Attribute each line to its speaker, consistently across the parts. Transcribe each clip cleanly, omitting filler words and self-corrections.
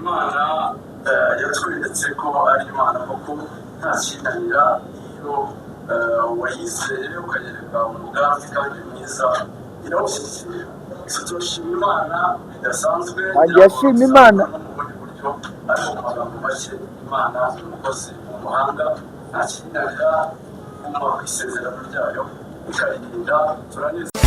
Speaker 1: Imana yatweretse ko ari Imana koko, nta kinanira. Iyo wayizeye ukayereka umugambi kandi mwiza, irawushyigikira. So turashima Imana bidasanzwe.
Speaker 2: Agiye ashima Imana.
Speaker 1: No mu bundi buryo, ariko mu magambo make, Imana ni umukozi w'umuhanga, nta kinanira, kuma ku isezerano ryayo ikaririnda. Turanezerwa.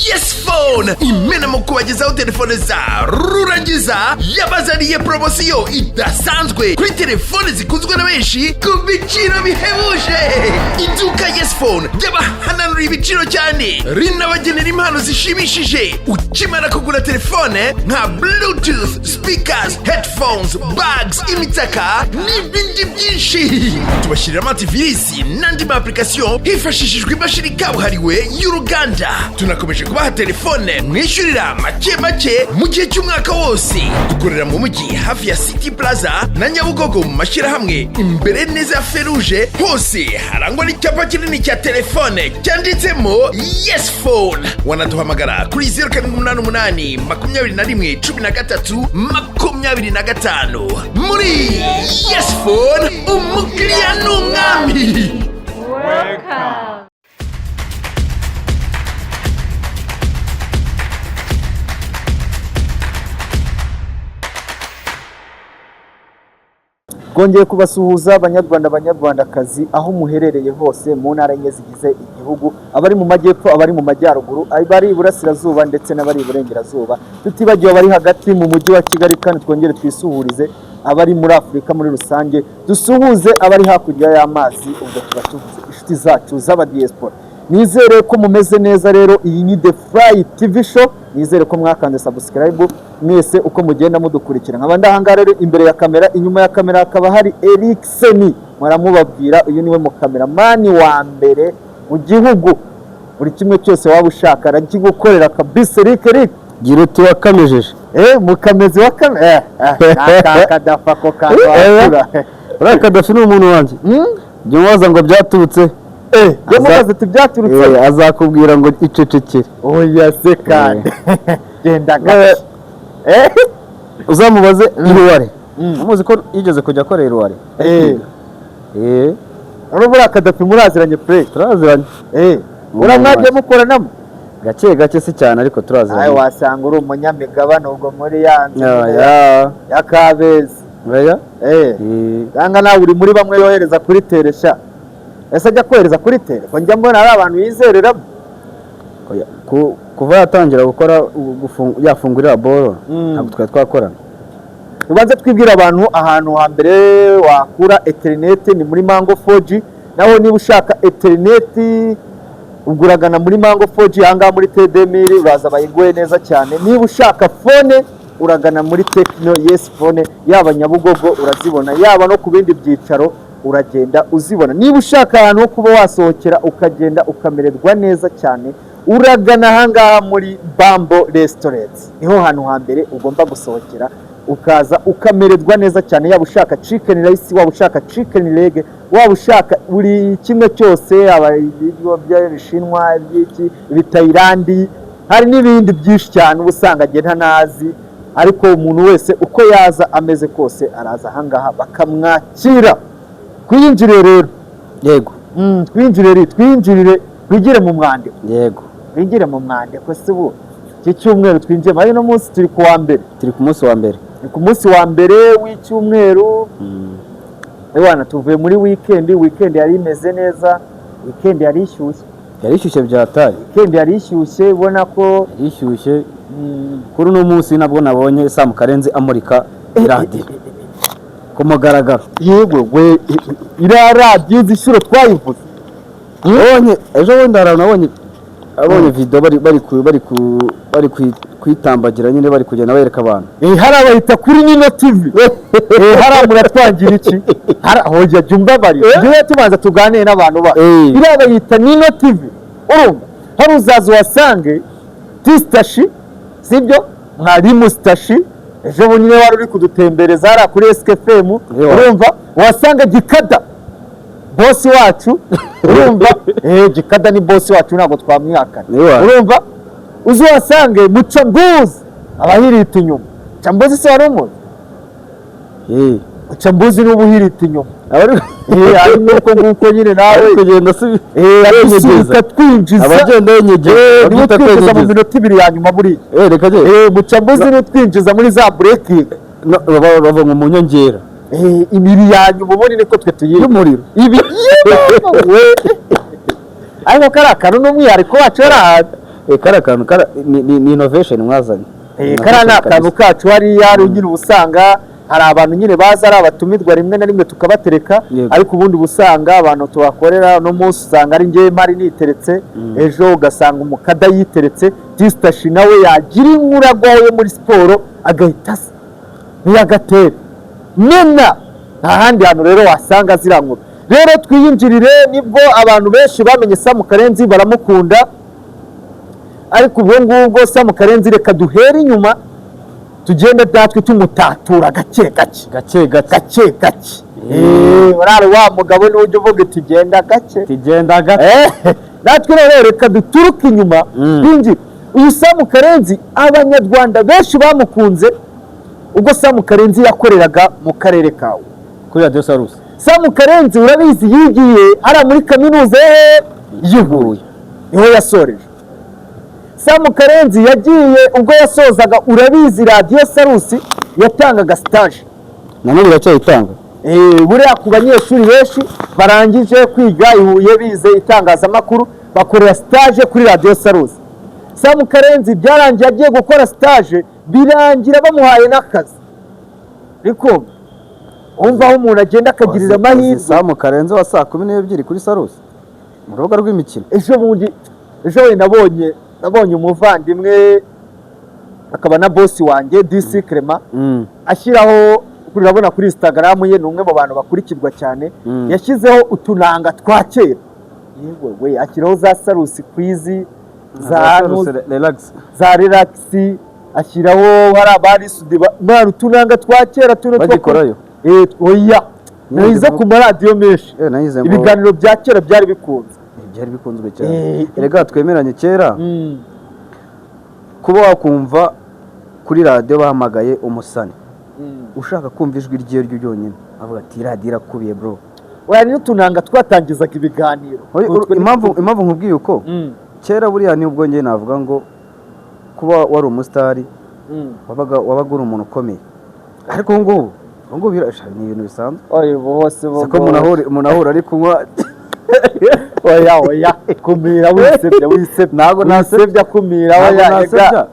Speaker 3: Yes Phone, imena mu kubagezaho telefone za rurangiza, yabazaniye poromosiyo idasanzwe kuri telefone zikunzwe na benshi ku biciro bihebuje. Iduka Yes Phone ryabahananura ibiciro cyane, rinabagenera impano zishimishije ukimara kugura telefone, nka bluetooth speakers, headphones, bags, imitaka n'ibindi byinshi. Tubashyiriramo antivirus n'andi ma application hifashishijwe imashini kabuhariwe y'uruganda. Tunakomeje kubaha telefone mwishyurira make make mu gihe cy'umwaka wose. Dukorera mu mujyi hafi ya City Plaza na Nyabugogo mu mashyirahamwe, imbere neza ya feruje. Hose harangwa n'icyapa kinini cya telefone cyanditsemo Yes Phone. Wanaduhamagara kuri 0788 21 13 25. Muri Yes Phone, umukiriya ni umwami.
Speaker 4: Welcome.
Speaker 2: Twongeye kubasuhuza, Abanyarwanda, Abanyarwandakazi, aho muherereye hose mu ntara enye zigize igihugu, abari mu majyepfo, abari mu majyaruguru, abari iburasirazuba ndetse n'abari iburengerazuba, tutibagiwe abari hagati mu mujyi wa Kigali. Kandi twongere twisuhurize abari muri Afurika muri rusange, dusuhuze abari hakurya y'amazi, ubwo tuba tuvuze inshuti zacu z'abadiyesipora. Nizere ko mumeze neza. Rero iyi ni The Fly TV Show. Nizere ko mwakanze subscribe mwese uko mugenda mudukurikira. Nkaba ndahangaha rero imbere ya kamera, inyuma ya kamera hakaba hari Eric Seni, muramubabwira. Uyu niwe mukameramani wa mbere mu gihugu. Buri kimwe cyose waba ushaka arakigukorera kabisa. Eric, Eric.
Speaker 5: Gira uti wakamejeje.
Speaker 2: Mukamezi wa kame nakakadafa ko kantu.
Speaker 5: Uriya Kadafi ni umuntu wanjye. Jya umubaza ngo byaturutse.
Speaker 2: Jya mubaza ati byaturutse.
Speaker 5: Azakubwira ngo icecekere.
Speaker 2: Oya se kandi, genda gake.
Speaker 5: Uzamubaze iruware, amuzi ko yigeze kujya akorera iruware.
Speaker 2: Urabona buriya Kadafi muraziranye pe?
Speaker 5: Turaziranye.
Speaker 2: Uriya mwagiye mukoranamo?
Speaker 5: Gake gake, si cyane, ariko
Speaker 2: Ayo.
Speaker 5: Turaziranye.
Speaker 2: Wasanga uri umunyamigabane ubwo muri ya nzu
Speaker 5: ya
Speaker 2: ya Kabeza.
Speaker 5: Oya.
Speaker 2: Cyangwa nawe uri muri bamwe yohereza kuri teresha? Ese ajya kohereza kuri tere, ko njya mbona hari abantu yizereramo?
Speaker 5: Oya, kuva yatangira gukora yafungurira boro, ntabwo twari twakorana.
Speaker 2: Tubanze twibwira abantu ahantu hambere wakura interineti ni muri Mango 4G. Naho niba ushaka interineti, ubwo uragana muri Mango 4G ahangaha muri Tedemiri, uraza bayiguhe neza cyane. Niba ushaka phone, uragana muri Tecno Yes Phone, yaba Nyabugogo urazibona, yaba no ku bindi byicaro uragenda uzibona. Niba ushaka ahantu ho kuba wasohokera ukagenda ukamererwa neza cyane, uragana ahangaha muri Bambo Restaurant. Niho hantu hambere ugomba gusohokera ukaza ukamererwa neza cyane, yaba ushaka chicken rice, waba ushaka chicken leg, waba ushaka buri kimwe cyose, yaba ibiryo by'Ibishinwa, iby'iki, ibitayilandi, hari n'ibindi byinshi cyane uba usanga agenda ntazi. Ariko umuntu wese uko yaza ameze kose, araza ahangaha bakamwakira. Twinjire rero.
Speaker 5: Yego.
Speaker 2: Twinjire, twinjirire, twigire mu mwandiko.
Speaker 5: Yego.
Speaker 2: Twinjire mu mwandiko. Se ubu iki cyumweru twinjiyemo, ari no munsi turi ku wa mbere.
Speaker 5: Turi ku munsi wa mbere.
Speaker 2: Ni ku munsi wa mbere w'icyumweru. Ewana, tuvuye muri weekend. Weekend yari imeze neza, weekend yari ishyushye.
Speaker 5: Yari ishyushye byataye.
Speaker 2: Weekend yari ishyushye, ubona ko
Speaker 5: Yari ishyushye. Kuri uno munsi nabwo nabonye Sam Karenzi amurika iradiyo ku mugaragaro.
Speaker 2: Yewe we, iriya radiyo izi inshuro twayivuze.
Speaker 5: Abonye ejo bundi hari abantu abonye video bari kuyitambagira nyine, bari kugenda bereka abantu.
Speaker 2: Hariya bahita kuri Nino TV. Hariya muratwangira iki? Hariya hoya, jya umbabarira, jya tubanza tuganire n'abantu ba iriya bayita Nino TV. Urumva hari uzaza uhasange Tisitashi, sibyo? Mwarimu Sitashi ejo bundi niwe wari uri kudutembereza hariya kuri SKFM. Urumva wasanga Gikada, bosi wacu. Urumva Gikada ni bosi wacu, ntabwo twamwihakana. Urumva uzi wasange Mucambuzi abahirita inyuma. Mucambuzi se wari umuzi? Mucambuzi n'ubuhirita inyuma.
Speaker 5: Abari
Speaker 2: Ari nuko nguko nyine nawe.
Speaker 5: Ari kugenda
Speaker 2: Adusunika, twinjiza.
Speaker 5: Abagenda yenyegeza.
Speaker 2: Niwe
Speaker 5: Babyita
Speaker 2: twinjiza mu
Speaker 5: kwenyegeza.
Speaker 2: minota 2 ya nyuma buriya.
Speaker 5: Reka je.
Speaker 2: Mucambuzi niwe twinjiza muri za breaking.
Speaker 5: No, bava mu nyongera.
Speaker 2: 2 ya nyuma ubundi niko twe tuyizi.
Speaker 5: Y'umuriro.
Speaker 2: Ibi we, ariko kariya kantu ni umwihariko wacu yari ahantu.
Speaker 5: Kariya kantu ni innovation mwazanye.
Speaker 2: Kariya ni akantu kacu hariya nyine, uba usanga hari abantu nyine baza ari abatumirwa, rimwe na rimwe tukabatereka. Ariko ubundi uba usanga abantu tubakorera, uno munsi usanga ari njyewe mpari niteretse, ejo ugasanga umukada yiteretse, disitashi nawe yagira inkuru agwaho yo muri siporo agahita asa ntiyagatera mena. Nta handi hantu rero wasanga ziriya nkuru. Rero twiyinjirire, nibwo abantu benshi bamenye Samu Karenzi baramukunda. Ariko ubwo ngubwo Samu Karenzi, reka duhere inyuma tugende natwe tumutatura gake gake.
Speaker 5: Gake gake.
Speaker 2: Gake gake. Urara wa mugabo niwe ujya uvuga uti genda gake.
Speaker 5: Tugenda gake.
Speaker 2: Natwe rero reka duturuke inyuma twinjire. Uyu Samu Karenzi abanyarwanda benshi bamukunze ubwo Samu Karenzi yakoreraga mu karere kawe
Speaker 5: kuri Radio Salus.
Speaker 2: Samu Karenzi urabizi yigiye hariya muri kaminuza y'i Huye, niho yasoreje. Samu Karenzi yagiye ubwo yasozaga, urabizi Radiyo Salus yatangaga stage.
Speaker 5: Na none iracyayitanga.
Speaker 2: Buriya ku banyeshuri benshi barangije kwiga i Huye bize itangazamakuru bakorera stage kuri Radiyo Salus. Samu Karenzi byarangiye agiye gukora stage, birangira bamuhaye n'akazi. Ariko wumva aho umuntu agenda akagirira amahirwe.
Speaker 5: Samu Karenzi wa saa 12 kuri Salus mu rubuga rw'imikino.
Speaker 2: Ejo bundi, ejo bundi nabonye umuvandimwe akaba na bosi wanjye DC Clement ashyiraho, urabona kuri Instagram ye, ni umwe mu bantu bakurikirwa cyane, yashyizeho utunanga twa kera. Yewe we, ashyiraho za Salus quiz, za
Speaker 5: Salus relax.
Speaker 2: Za relax, ashyiraho hari abari sudiba mwana utunanga twa kera tuno two
Speaker 5: Bagikorayo?
Speaker 2: Oya, nizo ku maradiyo menshi.
Speaker 5: Nayize ngo
Speaker 2: Ibiganiro bya kera byari bikunze.
Speaker 5: Byari bikunzwe cyane. Erega twemeranye kera kuba wakumva kuri radiyo bahamagaye umusani, ushaka kumva ijwi rye ryo ryonyine, avuga ati radiyo irakubiye bro.
Speaker 2: Oya, n'utunanga twatangizaga ibiganiro.
Speaker 5: Oya, impamvu nkubwiye uko kera buriya ni ubwo njye navuga ngo kuba wari umusitari wabaga uri umuntu ukomeye, ariko ubu ngubu ni ibintu bisanzwe.
Speaker 2: Oya, ubu hose bo
Speaker 5: Siko umuntu ahura ari kunywa.
Speaker 2: Oya oya, kumira wisebya, wisebya.
Speaker 5: Ntabwo nasebya.
Speaker 2: Wisebya, kumira.
Speaker 5: Ntabwo
Speaker 2: Oya.
Speaker 5: nasebya.
Speaker 2: Ega.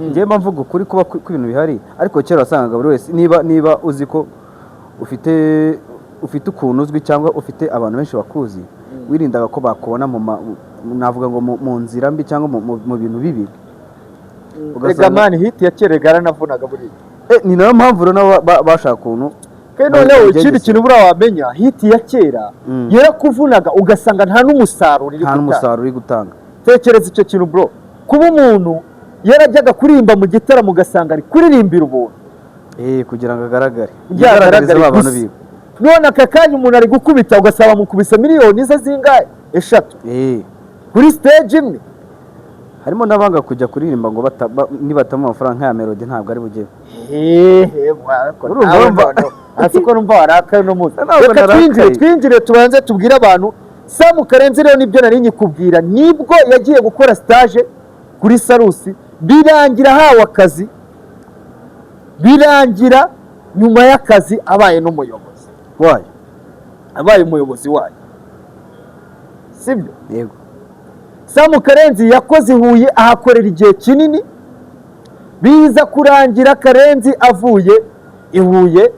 Speaker 5: Njyewe mba mvuga ukuri kuba kw'ibintu bihari, ariko kera wasangaga buri wese niba uzi ko ufite ukuntu uzwi cyangwa ufite abantu benshi bakuzi, wirindaga ko bakubona navuga ngo mu nzira mbi cyangwa mu bintu bibi.
Speaker 2: Rega
Speaker 5: Ugasanga
Speaker 2: man, hit ya kera yaranavunaga buriya.
Speaker 5: Ni nayo mpamvu rero nabo bashaka ukuntu
Speaker 2: Kandi noneho ikindi
Speaker 5: babigengesera.
Speaker 2: kintu buriya wamenya, hit ya kera yarakuvunaga, ugasanga nta n'umusaruro iri
Speaker 5: Nta
Speaker 2: gutanga.
Speaker 5: n'umusaruro uri gutanga.
Speaker 2: Tekereza icyo kintu bro, kuba umuntu yarajyaga kuririmba mu gitaramo ugasanga ari kuririmbira ubuntu.
Speaker 5: Kugira ngo agaragare.
Speaker 2: Kugira ngo
Speaker 5: Yigaragarize
Speaker 2: agaragare
Speaker 5: ba bantu
Speaker 2: gusa.
Speaker 5: biwe.
Speaker 2: None aka kanya umuntu ari gukubita ugasaba mukubise miliyoni ze zingahe, 3 kuri stage imwe.
Speaker 5: Harimo n'abanga kujya kuririmba ngo nibatamuha amafaranga nk'aya Melody ntabwo ari bujyeyo.
Speaker 2: Hehe,
Speaker 5: Urumva,
Speaker 2: nawe
Speaker 5: urumva.
Speaker 2: noneho. Hasi ko numva warakaye uno munsi.
Speaker 5: Ntabwo
Speaker 2: Reka
Speaker 5: narakaye.
Speaker 2: twinjire tubanze tubwire abantu Samu Karenzi. Rero nibyo nari nyikubwira, nibwo yagiye gukora stage kuri Salus, birangira ahawe akazi, birangira nyuma y'akazi abaye n'umuyobozi
Speaker 5: wayo.
Speaker 2: Abaye umuyobozi wayo, sibyo?
Speaker 5: Yego.
Speaker 2: Samu Karenzi yakoze i Huye, ahakorera igihe kinini, biza kurangira Karenzi avuye i Huye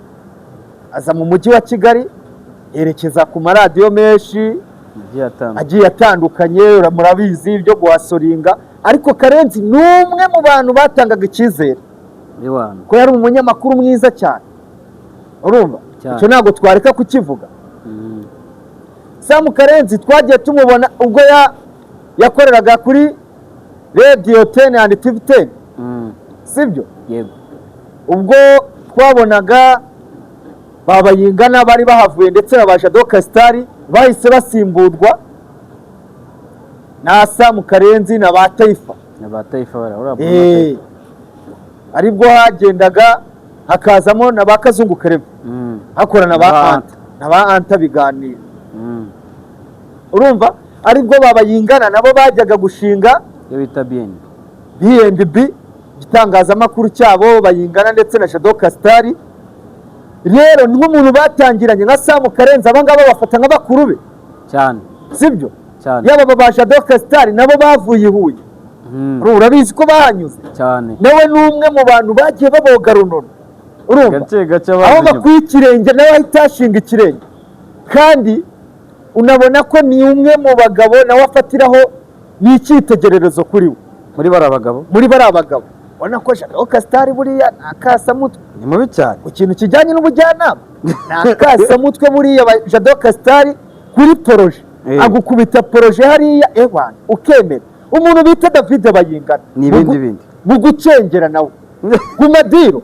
Speaker 2: aza mu mujyi wa Kigali, yerekeza ku maradiyo menshi
Speaker 5: Agiye atandukanye.
Speaker 2: Agiye atandukanye, murabizi ibyo guhasoringa. Ariko Karenzi ni umwe mu bantu batangaga icyizere
Speaker 5: Iwana.
Speaker 2: ko yari umunyamakuru mwiza cyane, urumva?
Speaker 5: Cyane.
Speaker 2: Icyo ntabwo twareka kukivuga. Samu Karenzi twagiye tumubona ubwo yakoreraga kuri Radio 10 and TV 10, sibyo?
Speaker 5: Yego.
Speaker 2: Ubwo twabonaga babayingana bari bahavuye, ndetse na ba Jado Castar bahise basimburwa na Samu Karenzi na ba Taifa.
Speaker 5: Na ba Taifa bara uriya.
Speaker 2: Aribwo hagendaga Hakazamo na ba Kazungu Kereva, hakora na ba
Speaker 5: Ba
Speaker 2: Anta na ba Anta biganiro. Urumva aribwo babayingana nabo bajyaga gushinga
Speaker 5: Iyo bita BNB.
Speaker 2: B&B, igitangazamakuru cyabo Bayingana ndetse na Jado Castar. Rero ni nk'umuntu batangiranye nka Samu Karenzi, aba ngaba bafata nka bakuru be.
Speaker 5: Cyane.
Speaker 2: Sibyo?
Speaker 5: Cyane.
Speaker 2: Yaba aba ba Jado Castar nabo bavuye i Huye. Urabizi ko bahanyuze.
Speaker 5: Cyane.
Speaker 2: Nawe ni umwe mu bantu bagiye baboga runono, urumva?
Speaker 5: Gake gake
Speaker 2: Aho
Speaker 5: baza inyuma.
Speaker 2: bakuye ikirenge nawe ahita yashinga ikirenge, kandi unabona ko ni umwe mu bagabo nawe afatiraho, ni icyitegererezo kuri we.
Speaker 5: Muri bari abagabo.
Speaker 2: Muri bariya bagabo, ubona ko Jado Castar buriya ni akasamutwe.
Speaker 5: Ni mubi cyane.
Speaker 2: Ku kintu kijyanye n'ubujyanama ni akasamutwe buriya. Jado Castar kuri projet, agukubita projet hariya ewana ukemera. Umuntu bita David Bayingana
Speaker 5: Ni ibindi bindi.
Speaker 2: Mu gucengera nawe ku ma deal,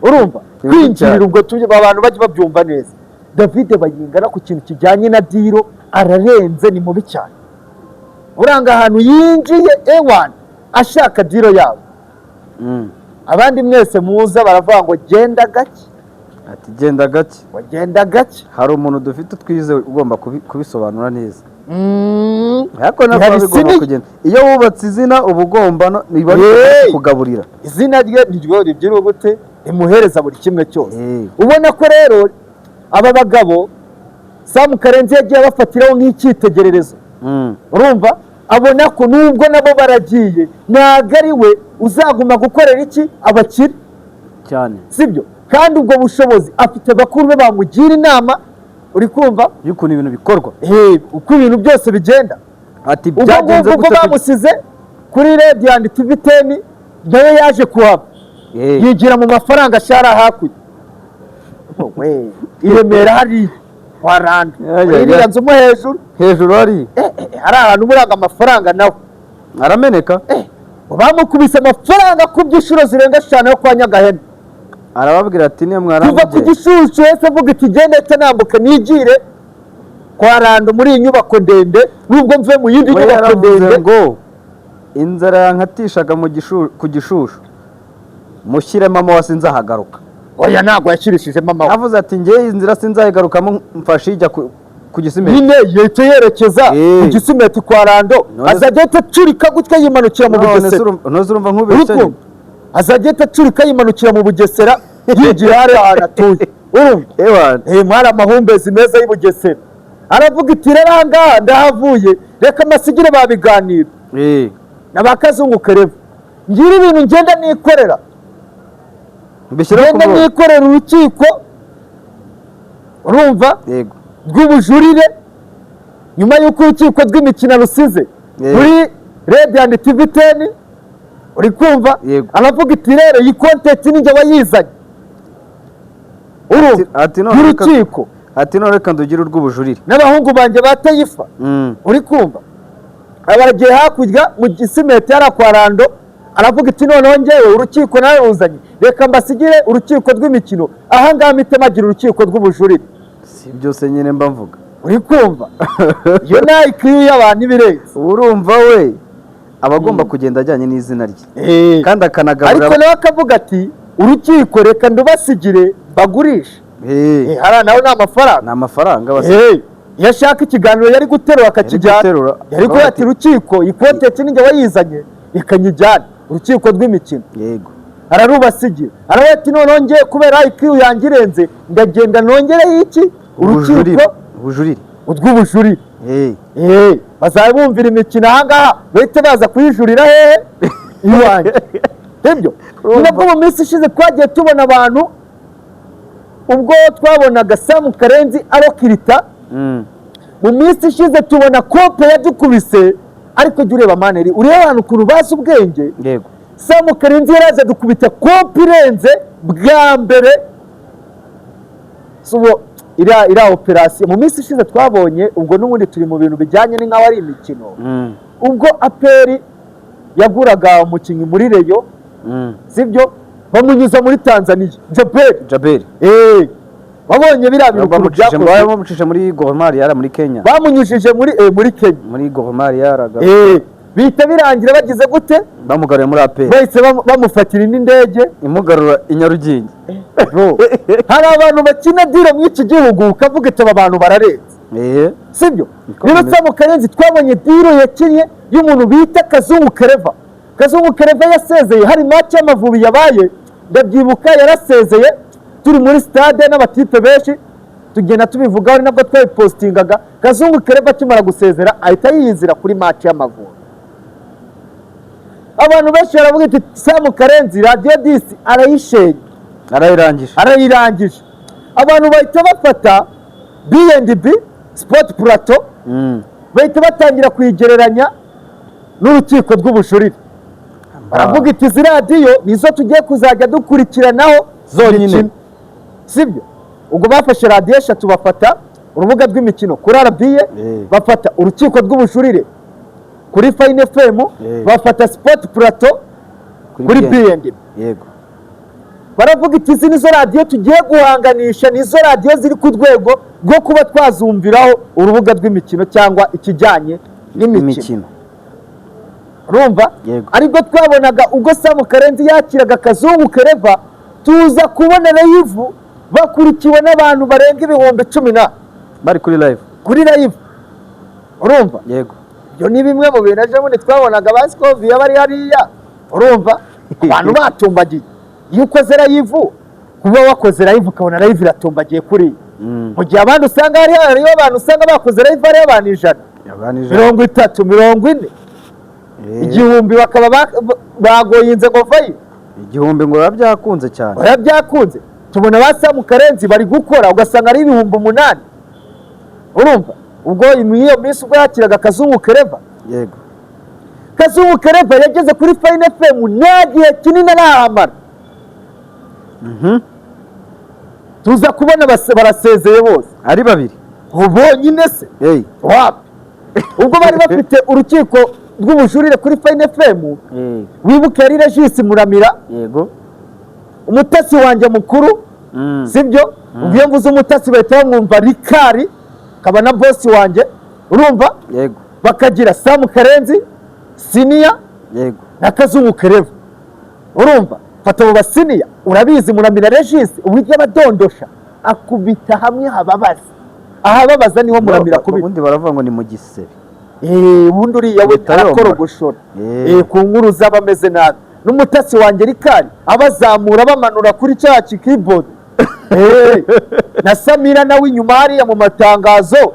Speaker 2: urumva?
Speaker 5: Ni bibi
Speaker 2: Kwinjirira
Speaker 5: cyane.
Speaker 2: Ubwo tujye abantu bajye babyumva neza, David Bayingana ku kintu kijyanye na deal ararenze, ni mubi cyane. Uranga ahantu yinjiye ewana ashaka deal yabo, abandi mwese muza baravuga ngo genda gake.
Speaker 5: Ati genda gake.
Speaker 2: Ngo genda gake.
Speaker 5: Hari umuntu dufite twize ugomba kubisobanura neza, ariko nabwo
Speaker 2: Ihari
Speaker 5: bigomba
Speaker 2: sini.
Speaker 5: kugenda. Iyo wubatse izina uba ugomba no niba
Speaker 2: Hey!
Speaker 5: kugaburira.
Speaker 2: Izina rye niryo ribyira gute, rimuhereza buri kimwe cyose. Ubona ko rero aba bagabo Samu Karenzi yagiye abafatiraho nk'icyitegererezo. Urumva abona ko nubwo nabo baragiye, ntabwo ari we uzaguma gukorera iki abakire.
Speaker 5: Cyane.
Speaker 2: Sibyo? Kandi ubwo bushobozi afite bakuru be bamugira inama, uri kumva?
Speaker 5: Y'ukuntu ibintu bikorwa.
Speaker 2: Uko ibintu byose bigenda.
Speaker 5: Ati
Speaker 2: Ubwo
Speaker 5: byagenze
Speaker 2: ngubwo ubwo
Speaker 5: gute
Speaker 2: bamusize kuri Radio and TV 10, nawe yaje kuhava, yigira mu mafaranga ashara hakurya we i Remera hariya kwa Rando.
Speaker 5: Ya, ya,
Speaker 2: Muri
Speaker 5: ya.
Speaker 2: iriya nzu mo hejuru.
Speaker 5: Hejuru hari.
Speaker 2: Hari ahantu buranga amafaranga nawe
Speaker 5: Arameneka.
Speaker 2: Bamukubise amafaranga ku by'inshuro zirenga 5 yo kwa Nyagahene.
Speaker 5: Arababwira ati niyo
Speaker 2: Kuva ku
Speaker 5: mwaramugeye.
Speaker 2: Gishushu wese avuga iti gende ndetse nambuka nigire kwa Rando muri iyi nyubako ndende, nubwo mvuye mu yindi
Speaker 5: We
Speaker 2: nyubako
Speaker 5: yaravuze
Speaker 2: ndende.
Speaker 5: ngo inzara yankatishaga ku Gishushu, mushyiremo amahwa sinzahagaruka.
Speaker 2: Oya, ntabwo yashyirishijemo amahwa.
Speaker 5: Yavuze ati ngewe iyi nzira sinzayigarukamo, mfashe ijya ku Gisimenti.
Speaker 2: Nyine yahita yerekeza ku Gisimenti kwa Rando. Azajya ahita acurika gutya yimanukira mu
Speaker 5: None se
Speaker 2: Bugesera.
Speaker 5: None se urumva nkubeshya?
Speaker 2: Urukumva azajya ahita acurika yimanukira mu Bugesera, yigira hariya ahantu atuye, urumva?
Speaker 5: Ewana.
Speaker 2: Mwari amahumbezi meza y'i Bugesera. Aravuga iti rero aha ngaha ndahavuye, reka amasigire babiganira na ba Kazungu Kereva, ngira ibintu ngenda nikorera.
Speaker 5: Mbishyira ku
Speaker 2: Ngenda
Speaker 5: murongo.
Speaker 2: nikorera urukiko, urumva?
Speaker 5: Yego.
Speaker 2: Rw'ubujurire, nyuma y'uko urukiko rw'imikino rusize muri Radio and TV 10, uri kumva?
Speaker 5: Yego.
Speaker 2: Aravuga iti rero iyi content ni njye wayizanye, urumva?
Speaker 5: Ati none
Speaker 2: Y'urukiko.
Speaker 5: Ati none reka ndugire urw'ubujurire.
Speaker 2: N'abahungu banjye ba Tayifa, uri kumva? Baragiye hakurya mu Gisimenti hariya kwa Rando. Aravuga iti noneho ngewe urukiko nararuzanye, reka mbasigire urukiko rw'imikino aha ngaha, mpite mpagira urukiko rw'ubujurire.
Speaker 5: Si byose nyine mba mvuga.
Speaker 2: Uri kumva iyo ni IQ y'abantu ibirenze.
Speaker 5: Urumva we aba agomba kugenda ajyanye n'izina rye kandi akanagaburira.
Speaker 2: Ariko nawe akavuga ati urukiko reka ndubasigire bagurishe. Hariya nawe ni amafaranga.
Speaker 5: Ni amafaranga
Speaker 2: Iyo ashaka ikiganiro yari guterura akakijyana.
Speaker 5: Guterura.
Speaker 2: Yari kuvuga ati urukiko, iyi content ninjye wayizanye, reka nyijyane urukiko rw'imikino. Ararubasigira, aravuga ati noneho ngiye kubera IQ yanjye irenze, ndagenda nongereho iki?
Speaker 5: Ubujurire.
Speaker 2: Urukiko
Speaker 5: Ubujurire.
Speaker 2: urw'ubujurire. Bazaba bumvira imikino ahangaha, bahite baza kuyijurira hehe? Iwanjye. Sibyo?
Speaker 5: Urumva.
Speaker 2: Nabwo mu minsi ishize twagiye tubona abantu, ubwo twabonaga Samu Karenzi arokirita mu minsi ishize, tubona kope yadukubise. Ariko jya ureba maneri, ureba abantu ukuntu bazi ubwenge. Samu Karenzi yaraje dukubita kope irenze bwa mbere. So, ubu iriya operasiyo mu minsi ishize twabonye, ubwo n'ubundi turi mu bintu bijyanye ni nk'aho ari imikino, ubwo APR yaguraga umukinnyi muri Rayon, sibyo? Bamunyuza muri Tanzania, Jaberi.
Speaker 5: Jaberi.
Speaker 2: Wabonye biriya bintu ukuntu byakozwe?
Speaker 5: Bamucishije muri Gor Mahia muri Kenya.
Speaker 2: Bamunyujije muri Kenya.
Speaker 5: Muri Gor Mahia
Speaker 2: Eh, Bihita birangira bagize gute?
Speaker 5: Bamugaruye muri APR.
Speaker 2: Bahise bamufatira indi ndege
Speaker 5: imugarura i Nyarugenge.
Speaker 2: Bro, hari abantu bakina deal muri iki gihugu ukavuga ati: "Aba bantu bararenze." Sibyo?
Speaker 5: Niko
Speaker 2: Niba
Speaker 5: bimeze.
Speaker 2: Sam Karenzi, twabonye deal yakinnye y'umuntu bita Kazungu Kereva. Kazungu Kereva yasezeye hari match y'Amavubi yabaye, ndabyibuka, yarasezeye turi muri stade n'abatipe benshi, tugenda tubivugaho, ari nabwo twabipostingaga. Kazungu Kereva akimara gusezera ahita yiyizira kuri match y'Amavubi. Abantu benshi baravuga ati: "Sam Karenzi Radiyo 10 arayishenye."
Speaker 5: Arayirangije.
Speaker 2: Arayirangije. Abantu bahita bafata B&B Sport Plateau, bahita batangira kuyigereranya n'urukiko rw'ubujurire. Baravuga iti: "Izi radiyo nizo tugiye kuzajya dukurikiranaho
Speaker 5: Zonyine.
Speaker 2: imikino." Sibyo? Ubwo bafashe radiyo eshatu, bafata urubuga rw'imikino kuri RBA, bafata urukiko rw'ubujurire kuri Fine FM, bafata Sport Plateau kuri
Speaker 5: BNB.
Speaker 2: B&B. Baravuga iti: "Izi nizo radiyo tugiye guhanganisha, nizo radiyo ziri ku rwego rwo kuba twazumviraho urubuga rw'imikino cyangwa ikijyanye n'imikino."
Speaker 5: Imikino.
Speaker 2: Urumva?
Speaker 5: Yego.
Speaker 2: Aribwo twabonaga ubwo Samu Karenzi yakiraga Kazungu Kereva, tuza kubona live bakurikiwe n'abantu barenga 10,000
Speaker 5: Bari kuri live.
Speaker 2: Kuri live, urumva?
Speaker 5: Yego.
Speaker 2: Ibyo ni bimwe mu bintu ejo bundi twabonaga ba Sikoviya bari hariya, urumva abantu batumbagiye. Iyo ukoze live, kuba wakoze live ukabona live iratumbagiye kuriya, mu gihe abandi usanga hariyo abantu usanga bakoze live hariyo abantu 100,
Speaker 5: Abantu 100.
Speaker 2: 30, 40, 1000 bakaba bagoyinze ngo vayo.
Speaker 5: 1000 ngo biba byakunze cyane.
Speaker 2: Oya, byakunze. Tubona ba Samu Karenzi bari gukora ugasanga ari 8000. Urumva, ubwo muri iyo minsi ubwo yakiraga Kazungu Kereva, Kazungu Kereva yageze kuri Fine FM nta gihe kinini arahamara, tuza kubona barasezeye bose.
Speaker 5: Ari babiri.
Speaker 2: Bonyine se?
Speaker 5: Hey.
Speaker 2: Wapi, ubwo bari bafite urukiko rw'ubujurire kuri Fine FM, wibuke yari Regis Muramira, umutasi wanjye mukuru. Sibyo? Ubwo iyo mvuze umutasi bahita bamwumva Rikari, akaba na bosi wanjye, urumva?
Speaker 5: Yego.
Speaker 2: Bakagira Samu Karenzi senior na Kazungu Kereva. Urumva, fata abo basenior, urabizi Muramira Regis uburyo abadondosha, akubita hamwe hababaza, ahababaza niho Muramira akubita.
Speaker 5: Ubundi baravuga ngo ni mu gisebe.
Speaker 2: Ubundi uriya we
Speaker 5: Uhita yomora.
Speaker 2: arakorogoshora. Ku nkuru zaba ameze nabi, n'umutasi wanjye Rikari abazamura bamanura kuri cya keyboard. Na Samira nawe inyuma hariya mu matangazo.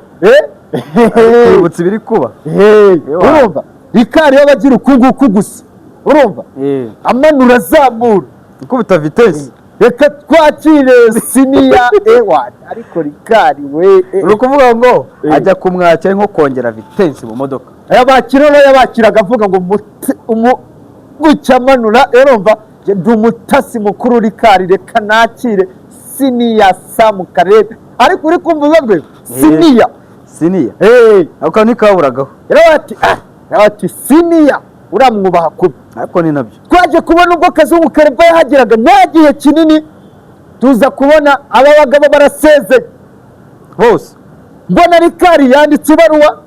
Speaker 5: Kwibutsa ibiri kuba. Ewa.
Speaker 2: Urumva Rikari we abagira uku nguku gusa, urumva, amanura azamura.
Speaker 5: Ikubita vitesse.
Speaker 2: Reka twakire senior ewa, ariko Rikari we
Speaker 5: Uri ukuvuga ngo ajya kumwakira nko kongera vitesse mu modoka.
Speaker 2: Yabakira no yabakiraga avuga ngo gutya amanura, urumva: "Njye ndi umutasi mukuru Rikari, reka nakire senior Samu Karebe." Ariko uri kumva uza rwego senior.
Speaker 5: Senior. Ako kantu ntikaburagaho.
Speaker 2: Yaravuga ati: "Ah," yaravuga ati: "Senior uramwubaha kubi."
Speaker 5: Ariko ni nabyo.
Speaker 2: Twaje kubona ubwo Kazungu Kareba yahageraga nta gihe kinini, tuza kubona aba bagabo barasezeye
Speaker 5: bose.
Speaker 2: Mbona Rikari yanditse ibaruwa,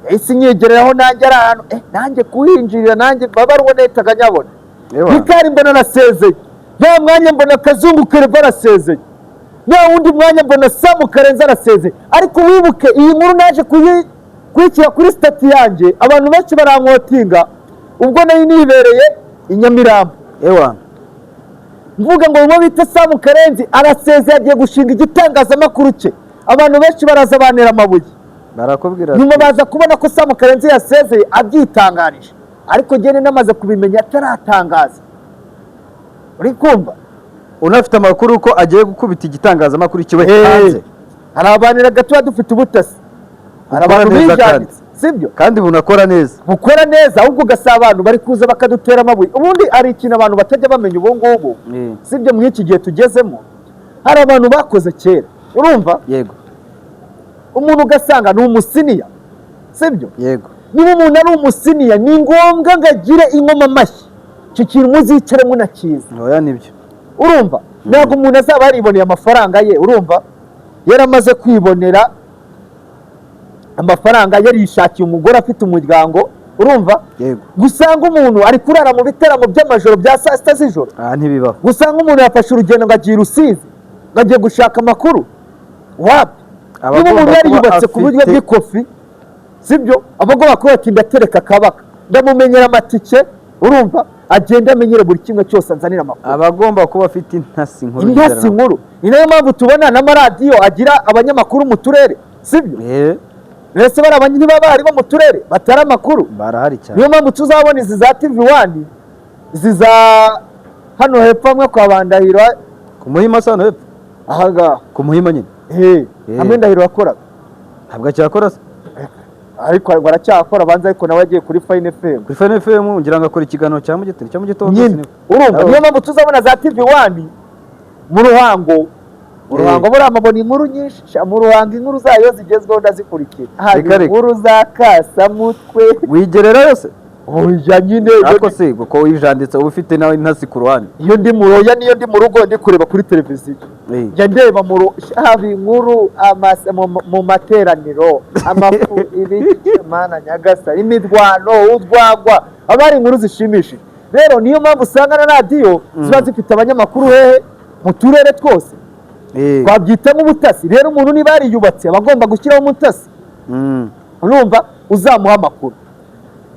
Speaker 2: yahise inyegereraho nanjye ari ahantu nanjye kuhinjirira, nanjye babaruwa nahitaga nyabona.
Speaker 5: Ewa.
Speaker 2: Rikari mbona arasezeye, nta mwanya mbona Kazungu Kereva arasezeye, nta wundi mwanya mbona Samu Karenzi arasezeye. Ariko wibuke iyi nkuru naje kuyishyira kuri status yanjye, abantu benshi barankotinga ubwo nari nibereye i Nyamirambo, mvuga ngo uwo bita Samu Karenzi arasezeye, agiye gushinga igitangazamakuru cye. Abantu benshi baraza bantera amabuye.
Speaker 5: Barakubwira.
Speaker 2: Nyuma baza kubona ko Samu Karenzi yasezeye abyitangarije, ariko njyewe namaze kubimenya ataratangaza, uri kumva?
Speaker 5: Unafite amakuru ko agiye gukubita igitangazamakuru kiwe hanze.
Speaker 2: Hari abantu tuba dufite ubutasi, hari
Speaker 5: Bukora
Speaker 2: abantu
Speaker 5: neza.
Speaker 2: bijanditse, sibyo?
Speaker 5: Kandi bunakora neza.
Speaker 2: Bukora neza, ahubwo ugasaba abantu bari kuza bakadutera amabuye. Ubundi hari ikintu abantu batajya bamenya ubu ngubu, sibyo? Muri iki gihe tugezemo hari abantu bakoze kera, urumva?
Speaker 5: Yego.
Speaker 2: Umuntu ugasanga ni umusenior, sibyo?
Speaker 5: Yego.
Speaker 2: Niba umuntu ari umusenior, ni ngombwa ngo agire inkoma amashyi. Icyo kintu muzicare munakizi.
Speaker 5: Oya, nibyo.
Speaker 2: Urumva, ntabwo umuntu azaba yariboneye amafaranga ye, urumva, yaramaze kwibonera amafaranga, yarishakiye umugore, afite umuryango. Urumva?
Speaker 5: Yego.
Speaker 2: Gusanga umuntu ari kurara mu bitaramo by'amajoro bya saa 6 z'ijoro.
Speaker 5: Aha ntibibaho.
Speaker 2: Gusanga umuntu yafashe urugendo ngo agiye i Rusizi, ngo agiye gushaka amakuru, wapi.
Speaker 5: Aba
Speaker 2: Niba umuntu
Speaker 5: agomba
Speaker 2: yari
Speaker 5: kuba
Speaker 2: yubatse ku buryo bw'ikofi, sibyo, aba agomba kuba ati: "Ndatereka akabaka, ndamumenyera amatike." Urumva, agenda amenyere buri kimwe cyose, anzanira amakuru.
Speaker 5: Aba agomba kuba afite intasi nkuru.
Speaker 2: Intasi nkuru. Ni nayo mpamvu tubona n'amaradiyo agira abanyamakuru mu turere, sibyo? Mbese bari niba bahari bo mu turere batari amakuru?
Speaker 5: Barahari cyane.
Speaker 2: Niyo mpamvu tuzabona izi za TV One, izi za hano hepfo hamwe kwa Bandahiro.
Speaker 5: Ku Muhima se hano hepfo?
Speaker 2: Aha ngaha.
Speaker 5: Ku Muhima nyine.
Speaker 2: Hamwe Ndahiro yakoraga.
Speaker 5: Ntabwo acyakora se?
Speaker 2: Ariko baracyakora banza, ariko nawe agiye kuri Fine FM.
Speaker 5: Kuri Fine FM, ngira ngo akora ikiganiro cya mu gitondo, cya mu gitondo.
Speaker 2: Nyine urumva, niyo mpamvu tuzabona za TV One mu Ruhango. Mu Ruhango buriya mabona inkuru nyinshi sha, mu Ruhango inkuru zayo zigezweho ndazikurikira. Hari
Speaker 5: Reka, reka.
Speaker 2: inkuru za kasamutwe.
Speaker 5: Wigerera yose?
Speaker 2: Oya nyine.
Speaker 5: Ariko se ko wijanditse, uba ufite nawe intasi ku ruhande?
Speaker 2: Iyo ndi mu oya, niyo ndi mu rugo ndi kureba kuri televiziyo, njya ndeba mu haba inkuru mu materaniro, amafu, ibiki, mana nyagasa, imirwano, urwagwa, haba hari inkuru zishimishije. Rero niyo mpamvu usanga na radiyo ziba zifite abanyamakuru hehe? Mu turere twose. Twabyita nk'ubutasi. Rero umuntu niba yariyubatse aba agomba gushyiraho umutasi, urumva, uzamuha amakuru.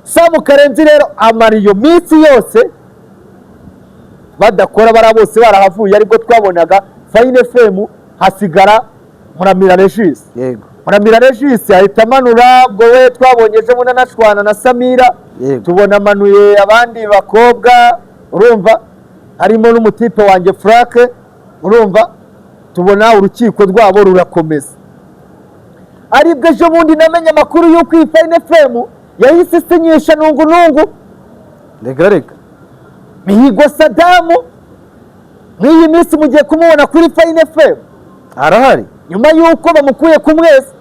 Speaker 2: Samu Karenzi rero amara iyo minsi yose badakora, bariya bose barahavuye, aribwo twabonaga Fine FM hasigara Muramira Regis. Muramira Regis ahita amanura, ubwo we twabonye ejo bundi anashwana na Samira. Tubona amanuye abandi bakobwa, urumva, harimo n'umutipe wanjye Frank. Urumva, tubona urukiko rwabo rurakomeza, aribwo ejo bundi namenye amakuru y'uko iyi Fine FM yahise isinyisha Nungu Nungu.
Speaker 5: Reka reka.
Speaker 2: Mihigo Sadamu, mw'iyi minsi mugiye kumubona kuri Fine FM.
Speaker 5: Arahari.
Speaker 2: Nyuma y'uko bamukuye ku mwezi.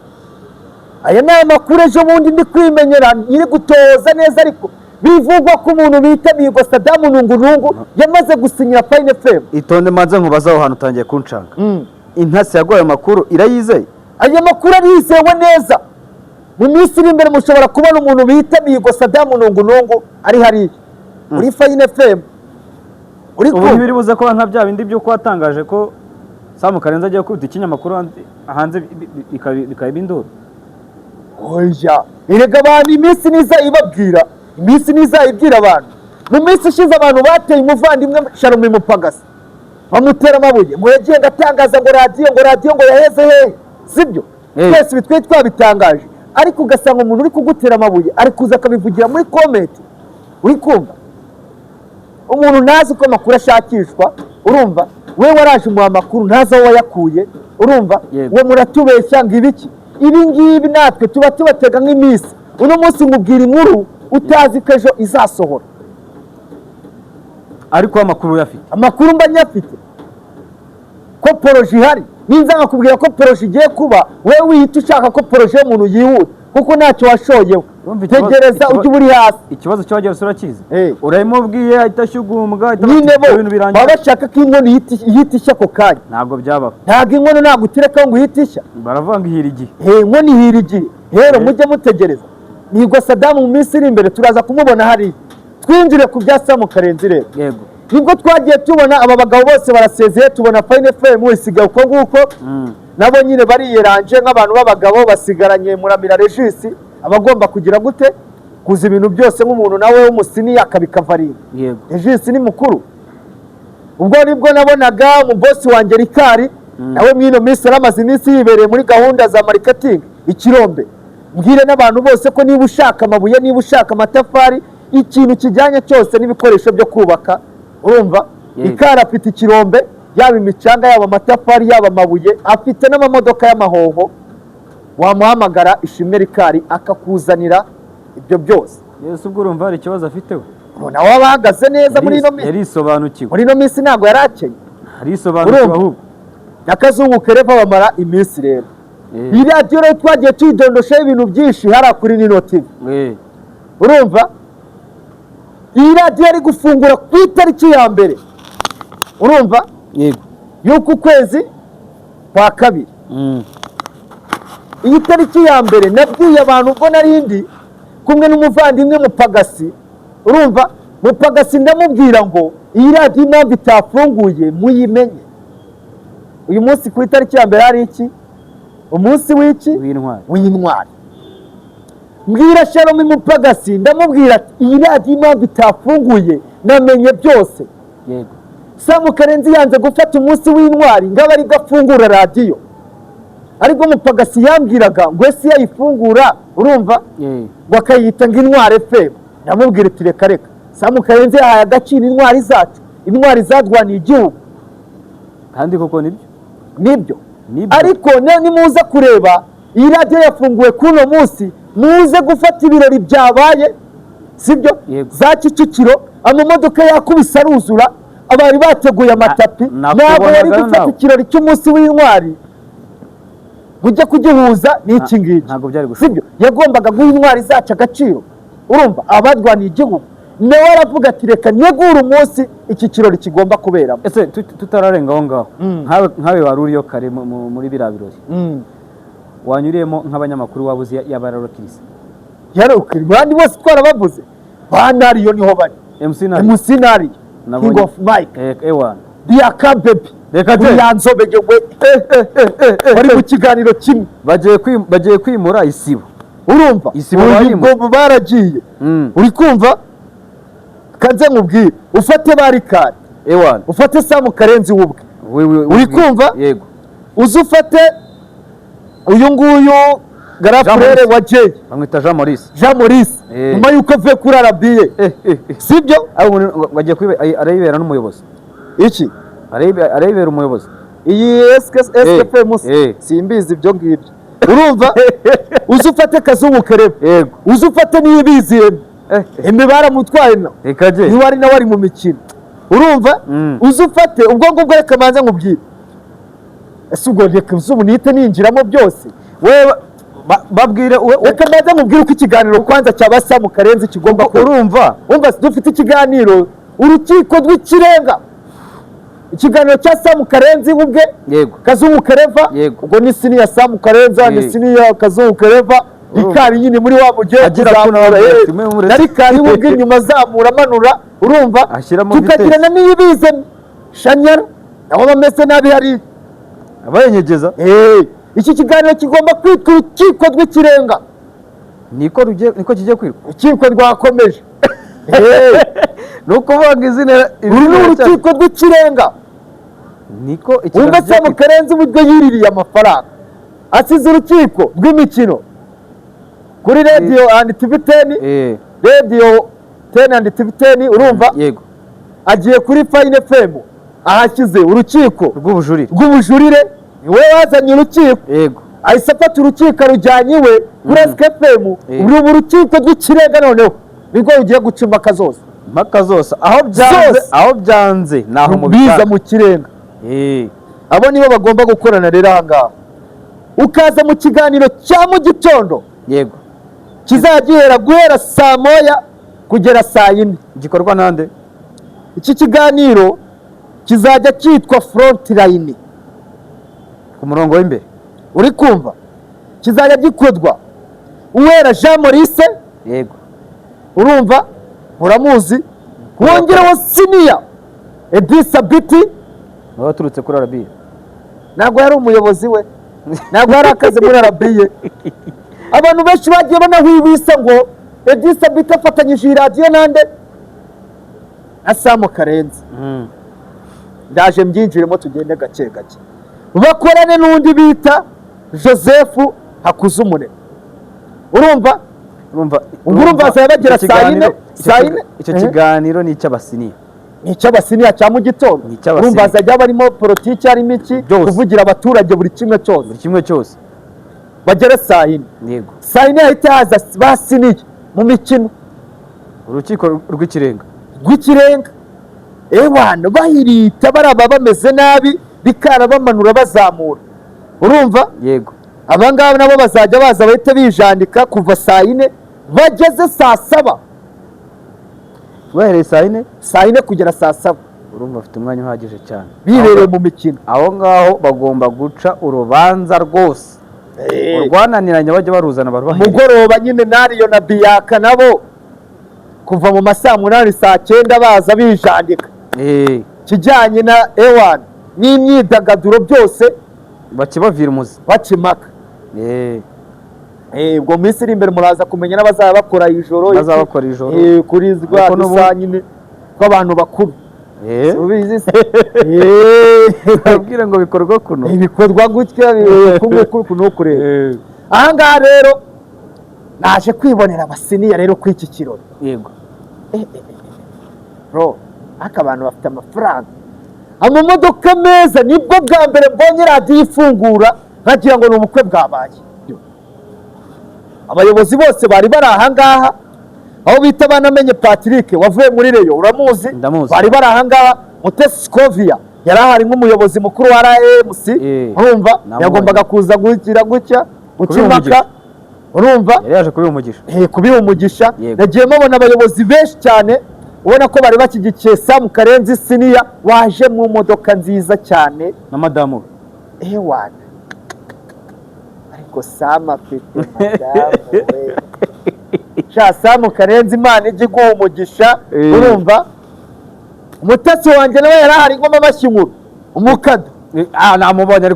Speaker 2: Aya ni amakuru ejo bundi ndi kwimenyera, nyiri gutoza neza, ariko bivugwa ko umuntu bita Mihigo Sadamu Nungu Nungu yamaze gusinyira Fine FM.
Speaker 5: Itonde manze nkubaze, aho hantu utangiye kunshanga. Intasi yaguhaye amakuru irayizeye?
Speaker 2: Aya makuru arizewe neza. Mu minsi iri imbere mushobora kubona umuntu bita Mihigo Sadamu Nungu Nungu ari hariya muri Fine FM. Uri
Speaker 1: Ubu
Speaker 2: kumva?
Speaker 1: ntibiri buze kuba nka bya bindi by'uko watangaje ko Samu Karenzi agiye gukubita ikinyamakuru hanze bikaba induru?
Speaker 2: Oya, erega abantu iminsi ntizayibabwira, iminsi ntizayibwira abantu. Mu minsi ishize abantu bateye umuvandimwe Shalom Mupagasi, bamutera amabuye ngo yagenda atangaza ngo radiyo, ngo radiyo ngo yaheze hehe, sibyo? Twese ibi twari twabitangaje, ariko ugasanga umuntu uri kugutera amabuye ari kuza akabivugira muri comment. Uri kumva, umuntu ntazi uko amakuru ashakishwa. Urumva, we waraje umuha amakuru, ntazi aho wayakuye. Urumva? Ngo muratubeshya, ngo ibiki. Ibi ngibi natwe tuba tubatega nk'iminsi. Uno munsi nkubwira inkuru utazi ko ejo izasohora.
Speaker 1: Ariko amakuru uyafite.
Speaker 2: Amakuru mba nyafite ko projet ihari. Ninza nkakubwira ko projet igiye kuba, wowe wihita ushaka ko projet y'umuntu yihuta kuko ntacyo washoyeho.
Speaker 1: Urumva
Speaker 2: Tegereza, ujye uba uri hasi.
Speaker 1: Ikibazo cy'abagera urakizi.
Speaker 5: Urabimubwiye ahita ashyugumbwa, ahita
Speaker 2: Nyine
Speaker 5: ati,
Speaker 2: bo
Speaker 1: ibintu birangira.
Speaker 2: baba bashaka ko inkono ihita ishya ako kanya.
Speaker 1: Ntabwo byabaho.
Speaker 2: Ntabwo inkono, ntabwo uterekaho ngo ihite ishya.
Speaker 1: Baravuga ngo ihira igihe.
Speaker 2: He, inkono ihira igihe. Rero mujye mutegereza Mihigo Sadamu, mu minsi iri imbere turaza kumubona hariya. Twinjire ku bya Samu Karenzi rero. Nibwo twagiye tubona aba bagabo bose barasezeye, tubona Fine FM isigaye uko nguko, nabo nyine bariyeranje nk'abantu b'abagabo, basigaranye Muramira Regis, abagomba kugira gute, kuza ibintu byose nk'umuntu nawe w'umusiniya akabikavaringa. Regis ni mukuru. Ubwo nibwo nabonaga umubosi wanjye Rikari, nawe mw'ino minsi yari amaze iminsi yibereye muri gahunda za marketing ikirombe. Mbwire n'abantu bose ko niba ushaka amabuye, niba ushaka amatafari, ikintu kijyanye cyose n'ibikoresho byo kubaka, urumva, Rikari afite ikirombe, yaba imicanga, yaba amatafari, yaba amabuye, afite n'amamodoka y'amahoho. Wamuhamagara Ishimwe Rikari akakuzanira ibyo byose.
Speaker 1: Yesu, ubwo urumva hari ikibazo afite we?
Speaker 2: Nawe aba ahagaze neza muri ino minsi.
Speaker 1: Yarisobanukiwe.
Speaker 2: Muri ino minsi ntabwo yari akenye.
Speaker 1: Arisobanukiwe.
Speaker 2: Urumva?
Speaker 1: Ahubwo
Speaker 2: Na Kazungu Kereva bamara iminsi rero. Iyi radiyo rero twagiye tuyidondoshaho ibintu byinshi hariya kuri Nino TV. Urumva, iyi radiyo yari gufungura ku itariki ya 1, urumva, y'uku kwezi kwa kabiri. Iyi tariki ya 1 nabwiye abantu ubwo narindi kumwe n'umuvandimwe Mupagasi. Urumva, Mupagasi ndamubwira ngo iyi radiyo impamvu itafunguye muyimenye. Uyu munsi ku itariki ya 1 hari iki? Umunsi w'iki?
Speaker 5: W'intwari.
Speaker 2: W'intwari. Mbwira Shalom Mupagasi, ndamubwira ati iyi radiyo impamvu itafunguye namenye byose. Samu Karenzi yanze gufata umunsi w'intwari ngo abe aribwo afungura radiyo, ariko Mupagasi yambwiraga ngo ese yayifungura, urumva, ngo akayita ngo Intwari FM. Ndamubwira ati reka reka, Samu Karenzi yahaye agaciro intwari zacu, intwari zarwaniye igihugu.
Speaker 5: Kandi koko nibyo.
Speaker 2: Nibyo.
Speaker 5: Nibyo.
Speaker 2: Ariko nimuza kureba iyi radiyo yafunguwe k'uno munsi, muze gufata ibirori byabaye, sibyo?
Speaker 5: Yego.
Speaker 2: Za Kicukiro amamodoka yakubise aruzura, abari bateguye amatapi. Ntabwo yari
Speaker 5: Nakubonaga
Speaker 2: gufata
Speaker 5: nawe.
Speaker 2: ikirori cy'umunsi w'intwari ujya kugihuza n'iki ngiki.
Speaker 5: Ntabwo byari gushoboka.
Speaker 2: Sibyo? Yagombaga guha intwari zacu agaciro, urumva, abarwaniye igihugu. Nawe aravuga ati reka negure umunsi iki kirori kigomba kuberamo.
Speaker 5: Ese tutararenga aho ngaho, nkawe wari uriyo kare muri biriya birori, wanyuriyemo nk'abanyamakuru, waba uzi yaba yararokirisa?
Speaker 2: Yarokiri abandi bose twarabavuze, ba Nariyo niho bari.
Speaker 5: MC Nari.
Speaker 2: MC Nariyo.
Speaker 5: Nabonye.
Speaker 2: King of Mike.
Speaker 5: Ewana.
Speaker 2: Biaka Baby.
Speaker 5: Reka je.
Speaker 2: Uriya nzobe we bari mu kiganiro kimwe.
Speaker 5: Bagiye kwimura isibo.
Speaker 2: Urumva.
Speaker 5: Isibo
Speaker 2: Uyu
Speaker 5: barimo.
Speaker 2: ubwo baragiye. Uri kumva, kanze nkubwire, ufate barikari,
Speaker 5: Ewana.
Speaker 2: ufate Samu Karenzi wubwe. Uri kumva?
Speaker 5: Yego.
Speaker 2: Uze ufate uyu nguyu garafurere
Speaker 5: Maurice.
Speaker 2: wa Jay.
Speaker 5: Bamwita Jean Maurice.
Speaker 2: Jean Maurice, nyuma yuko avuye kuri RBA, sibyo?
Speaker 5: Abo ngo agiye arayibera n'umuyobozi.
Speaker 2: Iki?
Speaker 5: Arayibera umuyobozi.
Speaker 2: Iyi SKFM? Simbizi ibyo ngibyo. Urumva, uze ufate Kazungu Kerebe.
Speaker 5: Yego.
Speaker 2: Uze ufate Niyibizi Eme, baramutwaye na
Speaker 5: Reka je.
Speaker 2: niba ari nawe ari mu mikino, urumva? Uze ufate ubwo ngubwo. Reka manza nkubwire. Ese ubwo reka ubu nihite ninjiramo byose?
Speaker 5: Wewe babwire
Speaker 2: Reka manza nkubwire uko ikiganiro kwanza cya Samu Karenzi kigomba kuba.
Speaker 5: Urumva.
Speaker 2: Umva, dufite ikiganiro Urukiko rw'Ikirenga, ikiganiro cya Samu Karenzi ubwe, Kazungu Kereva.
Speaker 5: Yego.
Speaker 2: Ubwo ni senior Samu Karenzi, ni senior Kazungu Kereva. Rikari nyine muri wa mugiye
Speaker 5: Agira
Speaker 2: kuzamura,
Speaker 5: kuno ababwira ati, "Mwe muretse."
Speaker 2: na Rikari we ubwe inyuma azamura amanura, urumva?
Speaker 5: Ashyiramo
Speaker 2: Tukagirana Niyibize Shanyara, nabo bameze nabi hariya.
Speaker 5: Abayenyegeza.
Speaker 2: Iki kiganiro kigomba kwitwa Urukiko rw'Ikirenga.
Speaker 5: Niko kigiye kwirwa.
Speaker 2: Urukiko rwakomeje.
Speaker 5: Ni ukuvuga ngo izina
Speaker 2: Uru ni Urukiko rw'Ikirenga.
Speaker 5: Niko
Speaker 2: Wumva,
Speaker 5: ikiganiro kigiye
Speaker 2: Samu
Speaker 5: kwitwa.
Speaker 2: Karenzi uburyo yiririye amafaranga, asize urukiko rw'imikino kuri Radio and TV 10, Radio 10 and TV 10, urumva?
Speaker 5: Yego.
Speaker 2: Agiye kuri Fine FM, ahashyize urukiko
Speaker 5: rw'ubujurire.
Speaker 2: Rw'ubujurire. Niwe wazanye urukiko. Ahise afata urukiko arujyanye iwe kuri SKFM. Ubu Urukiko rw'Ikirenga noneho nibwo rugiye guca impaka zose.
Speaker 5: Impaka zose aho byanze.
Speaker 2: Zose.
Speaker 5: Aho byanze naho mu
Speaker 2: biza
Speaker 5: bitanga.
Speaker 2: Mu kirenga. Abo nibo bagomba gukorana. Rero aha ngaha ukaza mu kiganiro cya mu gitondo kizajya gihera guhera saa 1 kugera saa 4.
Speaker 5: Gikorwa nande?
Speaker 2: Iki kiganiro kizajya cyitwa Front Line.
Speaker 5: Ku murongo w'imbere.
Speaker 2: Uri kumva, kizajya gikorwa Uwera Jean Maurice. Urumva, muramuzi. Wongereho senior Edisa Biti.
Speaker 5: Nawe waturutse kuri RBA.
Speaker 2: Ntabwo yari umuyobozi we, ntabwo yari akazi muri RBA. Abantu benshi bagiye banahwihwisa ngo Edisa Biti afatanyije iyi radiyo nande? Na Samu Karenzi. Ndaje mbyinjiremo, tugende gake gake. Bakorane n'undi bita Joseph Hakuzumuremyi, urumva?
Speaker 5: Urumva.
Speaker 2: Ubwo urumva bazaba bagera
Speaker 5: Icyo
Speaker 2: saa yine, saa yine.
Speaker 5: Icyo kiganiro ni icy'abasiniya.
Speaker 2: Ni icy'abasiniya cya mu gitondo.
Speaker 5: Ni icy'abasiniya.
Speaker 2: Urumva hazajya barimo politiki, harimo iki?
Speaker 5: Byose.
Speaker 2: Kuvugira abaturage, buri kimwe cyose.
Speaker 5: Buri kimwe cyose.
Speaker 2: Bagere saa 4. Saa 4 hahita haza basiniye mu mikino.
Speaker 5: Urukiko rw'Ikirenga.
Speaker 2: Rw'ikirenga. Ewana, bahirita baraba bameze nabi, bikara bamanura bazamura, urumva?
Speaker 5: Yego.
Speaker 2: Abangaba nabo bazajya baza bahite bijandika kuva saa 4 bageze saa 7.
Speaker 5: Bahereye saa 4.
Speaker 2: Saa 4 kugera saa 7.
Speaker 5: Urumva bafite umwanya uhagije cyane.
Speaker 2: Bibereye mu mikino.
Speaker 5: Aho ngaho bagomba guca urubanza rwose. Urwananiranye bajya baruzana barubahe.
Speaker 2: Mugoroba nyine Nariyo na Biyaka nabo kuva mu ma 8:00 9:00 baza bijandika kijyanye na ewan n'imyidagaduro byose
Speaker 5: bakibavira umuzi
Speaker 2: bakimaka. Ubwo mu minsi iri imbere muraza kumenya n'abazaba bakora ijoro.
Speaker 5: Bazaba bakora ijoro.
Speaker 2: Kuri rwa
Speaker 5: Ariko n'ubu-
Speaker 2: dusa nyine tw'abantu bakuru. Ubizi se?
Speaker 5: Babwire ngo bikorwa kuno.
Speaker 2: Ibikorwa gutya kumwe kuno kureba. Aha ngaha rero naje kwibonera abasiniya rero kuri iki kirori.
Speaker 5: Yego.
Speaker 2: Bro, ariko abantu bafite amafaranga, amamodoka meza. Nibwo bwa mbere mbonye radiyo ifungura nkagira ngo ni ubukwe bwabaye. Abayobozi bose bari bari aha ngaha, aho bita Banamenye Patrick wavuye muri Rayon, uramuzi?
Speaker 5: Ndamuzi.
Speaker 2: Bari bari aha ngaha. Mutesi Scovia yari ahari nk'umuyobozi mukuru wa RMC. Urumva,
Speaker 5: Namubonye.
Speaker 2: yagombaga kuza gugira gutya guca
Speaker 5: Kubiha
Speaker 2: impaka,
Speaker 5: umugisha.
Speaker 2: urumva?
Speaker 5: Yari yaje kubiha umugisha.
Speaker 2: Kubiha umugisha.
Speaker 5: Yego.
Speaker 2: Nagiye mubona abayobozi benshi cyane, ubona ko bari bashyigikiye Sam Karenzi Siniya waje mu modoka nziza cyane
Speaker 5: na madamu we.
Speaker 2: Ewana, ariko Sam afite madamu we. Sha Sam Karenzi, Imana ijye iguha umugisha. Urumva, umutasi wanjye nawe yari ahari, ngoma amashyi nkuru umukada.
Speaker 5: Namubonye ari